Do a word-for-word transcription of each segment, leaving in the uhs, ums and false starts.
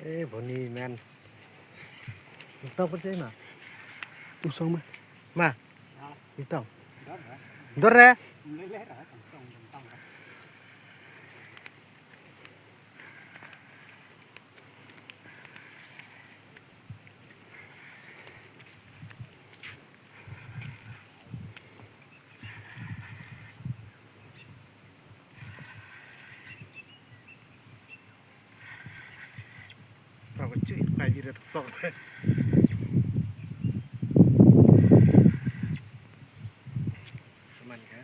Eh, Boni, man. Ito ko siya, ma? Usong, ma. Ma. Ito. Dore. Bravo, cuy, kai bira tu fok. Aman ka?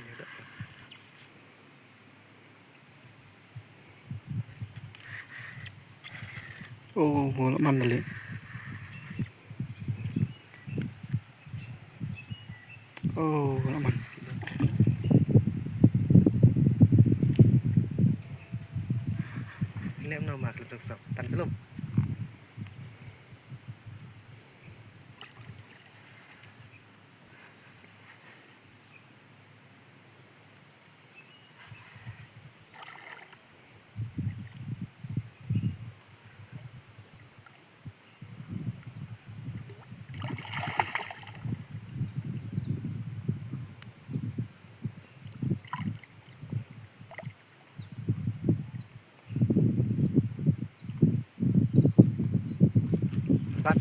Ini ada. Oh, la man da leh. Oh, la man. Inem no mak letok sok tan seluk. Bat.